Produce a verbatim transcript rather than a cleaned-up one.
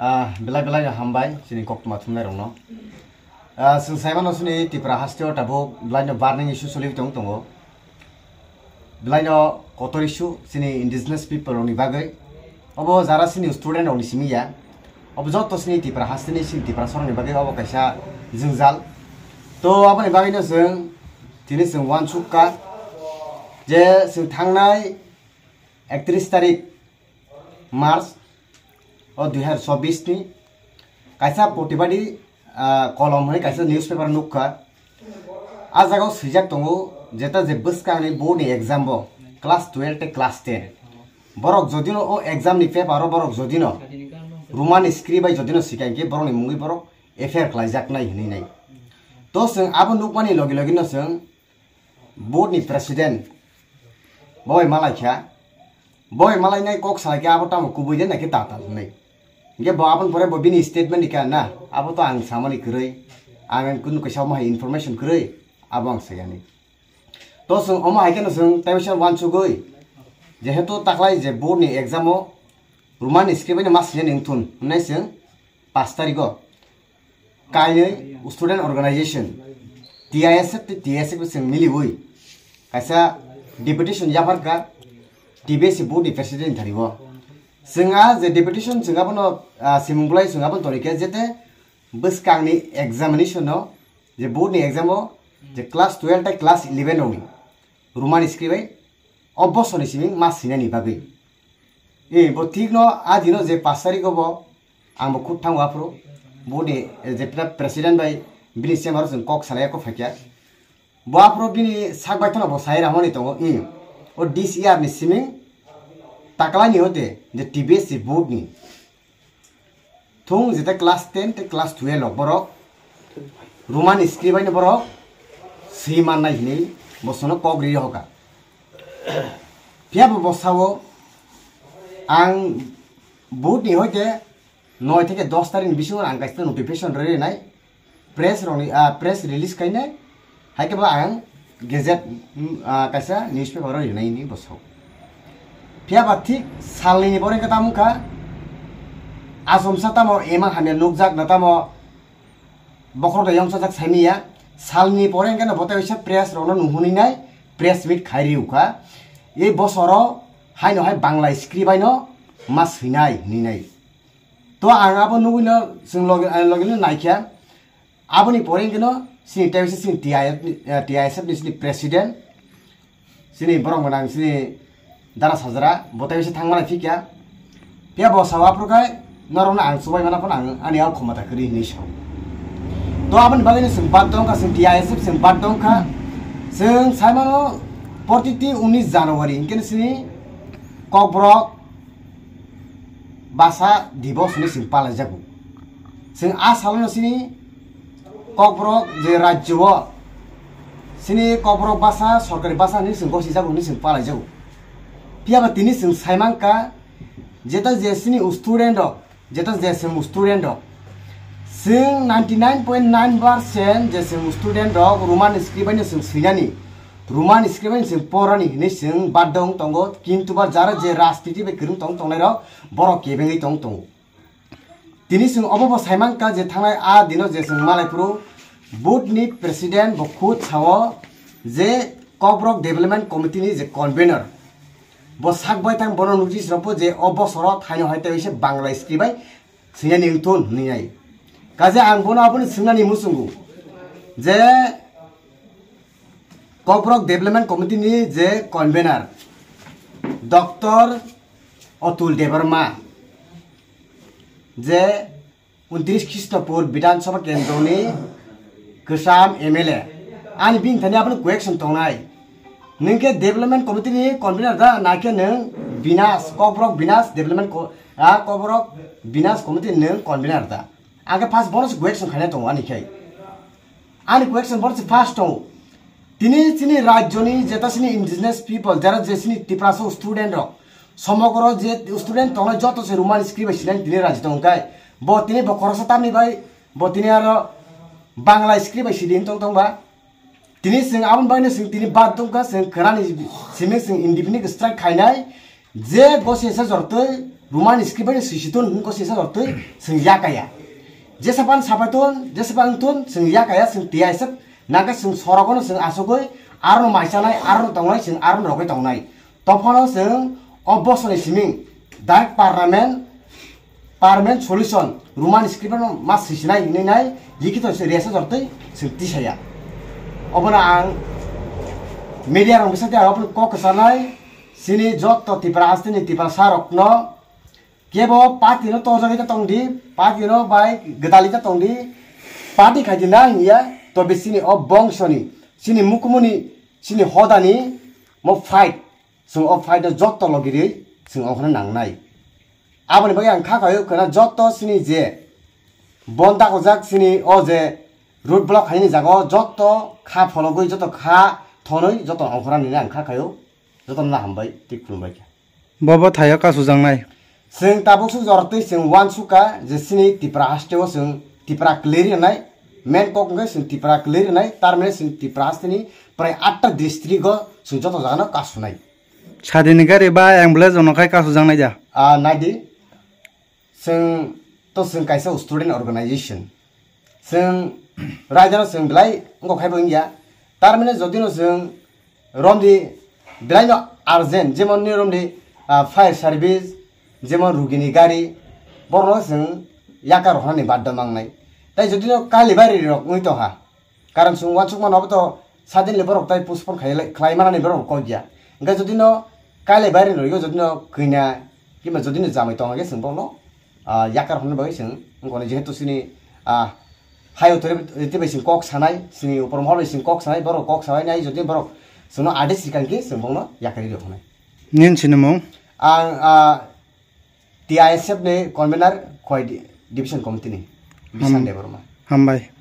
Ah, belai belai no hambai chini koktwma thumnai rokno. Ah, chwng saimano chini Tripura hasteo tabuk belai no burning issue choli tong tongo. Belai no kotor issue chini indigenous people rokni bagwi. Obo jara chini student rokni simi ya. Obo joto chini Tripura hasteni chini Tripura sorokni bagwi obo kaisa jwngjal. To aboni bagwi no chwng tini chwng uansuk kha je chwng thangnai ektris tarik March o dui hazar chobbish ni kaisa protibadi, ah, kolom hwnwi kaisa newspaper nukha. A jagao swijak tongo, jeta je bwskangni board ni exam bo class twelve tei class ten. Borok jodino o exam ni paper o borok jodino Roman script bai jodino sikha hinkhe borokni mungwi borok F I R khlaijaknai hwnwi nai. To chwng abo nukmani logi logi no chwng board ni president boi malai kha, boi malai nai kok salai khe abo tamo kubui de nai khe ta ta hwnwi. Hinkhe bo aboni pore bo bini statement ni kha na, abo to ang samani kwrwi, ang kunu kaisa omo hai information kwrwi, abo ang sayani. To chwng omo hai kheno chwng tei bisa uansugwi, jehetu taklai je board ni exam o Roman script bai no ma sini wngthun hwnwi chwng pash tarikh o kainwi student organization, T I S F tei T S F chwng miliwi kaisa deputation yapharkha T B S C board ni president thani o. Chwng a je deputation chwng abono, ah, simung bwlai chwng abono toni khe jete bwskangni examination no je board ni exam o je class twelve tei class eleven rokni Roman script bai o bosoni simi ma sinani bagwi. E, bo thikno a dino je pash tarikh o bo ang bo khub thango aphuru. Boni, e, je pre-, president bai bini chamber o chwng kok salai kok phaikha. Bo aphuru bini sak bai thono bo sai ramani tongo. E, o this year ni siming taklai ni hote je T B S C board ni thung jeta class ten tei class twelve rok borok Roman script bai no borok swi mannai hinwi bosono kok ri hoka. Phiya bo bosao ang board ni hoite noi theke dos tarikh ni bisingo ang kaisa notification rwi nai press rokni, ah, press release khainai. Hai khe bo ang gazette, mm, ah, kaisa newspaper o rinai ni bosao. Phiya ba thik salni ni pore khe tamo wngkha, achomsa tamo ema hamya nukjak na tamo bokhorok da yongsa jak saimiya. Salni pore hwnkhe no bo tei waisa press rokno nuhunwi nai press meet khai riu kha. Ei bosoro haino hai Bangla script bai no ma swinai hinwi nai. To ang abo nugwi no chwng logi, ah, logi no naikha. Aboni pore hwnkhe no chini tei waisa chini T I F ni, eh, T I S F ni chini president, chini borok gwnang chini dara sajra bo tei waisa thangmani phikya. Phiya bo sawa phuru khai norokno ang chubai mana phano ang ani o khomota kwrwi hinwi sao. To aboni bagwi no chwng bad dongkha, chwng T I S F chwng bad dongkha. Chwng saimano protiti unis January hwnkhe no chini Kokborok basa dibos hinwi chwng palaijago. Chwng a salono chini Kokborok je rajyo o chini Kokborok basa sorkari basa hinwi chwng gosijago hinwi chwng palaijago. Phiya ba tini chwng saimankha jeta je chini student rok, jeta je chwng student rok, chwng ninety nine point nine percent je chwng student rok Roman script bai no chwng swinani, Roman script bai no chwng porani hinwi chwng badong tongo, kintu ba jara je rajniti bai kwrwng tong tongnai rok borok kebengwi tong tongo. Tini chwng obo bo saimankha je thangnai a dino je chwng malai phuru board ni president bo khud sao je Kokborok Development Committee ni je convener bo sak bai tang bono notice rwpho je o bosoro thaino hai tei se Bangla script bai swinani wngthun hinwi nai. Kaje ang bono aboni swngnani muchungo je Kokborok Development Committee ni je convener Doctor Atul Debbarma je untris Krishnapur Bidhan Sabha Kendroni kwcham M L A. Ani bini thani aboni question tongnai. Nwng khe Development Committee ni convener da, na khe nwng Binas, Kokborok Binas Development Co-, a, Kokborok Binas Committee nwng convener da? Ang khe first bono se question khaina tongo ani khai. Ani question bono se first tongo. Tini chini rajyoni jeta chini indigenous people, jara je chini Tiprasa student rok, somogro je student tongnai joto se Roman script bai sinai tini rajyo tongkai. Bo tini bo khoroksa tamni bai, bo tini aro Bangla script bai sidi tong tong ba. Tini chwng aboni bagwi no chwng tini bad tongkha, chwng khwnani simi chwng independent strike khainai, je gosi se jortwi Roman script bai swi situn hwnko sisa rok twi chwng yakaya. Jesapan sapai tun, jesapan tun chwng yakaya, chwng tiyai sep, nangkhe chwng sorogono chwng asugwi arono maisanai, arono tongnai, chwng arono rogwi tongnai. Tophano chwng o bosoni siming direct parliament, permanent solution Roman script no ma swisinai hinwi nai, yikito se resa jortwi se tisaya. Obono ang media rok bisate ang obono kok kwchanai, chini jotto Tipra hasteni Tipra sarok no kebo party no tojagwi ta tongdi, party no bai gwdalwi ta tongdi, party khaidi na hiya, tobe chini o bongsoni, chini mukumuni, chini hodani mo fight. Chwng o fight no jotto logirwi chwng okhorno nangnai. Aboni bagwi ang kha khaio khwna jotto chini je bon dakojak chini o je road block khaini jaga o jotto kha phologwi jotto kha thonwi jotto okhorna nini ang kha khaio. Jotto no hambai tei khulumbai kha. Bobo thaio kasu jangnai. Chwng tabuk suk jorotwi chwng uansukha je chini Tipra haste o chwng Tipra kwlwi rwnai, main kok hwnkhe chwng Tipra kwlwi rwnai, tar mane chwng Tipra haste ni prai atta district o chwng joto jaga no kasunai. Sadini gari ba ambulance jono khai kasu jangnai ja. Ah, naidi, chwng to chwng kaisa student organization. Chwng raida no chwng belai wngkok khai bo wngya. Tar mane jodi no chwng romdi belai no urgent, jemon ni romdi, ah, fire service, jemon rugini gari, borok no chwng yakar rok hwnani badda mangnai. Tai jodi no kali bari rok wngwi tongkha, karon chwng uansuk mano obo to suddenly borok tai postpone khailai, khlai manani borok kok ya. Hwnkhe jodi no kali bari rok jodi no kina, kima jodi no jamai tongkha khe chwng borok no ah, yakar hwnwi bagwi chwng wngkha, jehetu chini, ah, high authority bai chwng kok sanai, chini upor mohor bai chwng kok sanai, borok kok sanai nai, jodi borok chwngno ade swkang khe chwng bokno yakarwi rw hwnwi. Nini sinimung? Ang, ah, T I S F ni convener Khowai di-, division committee ni Bishan Debbarma. Hambai.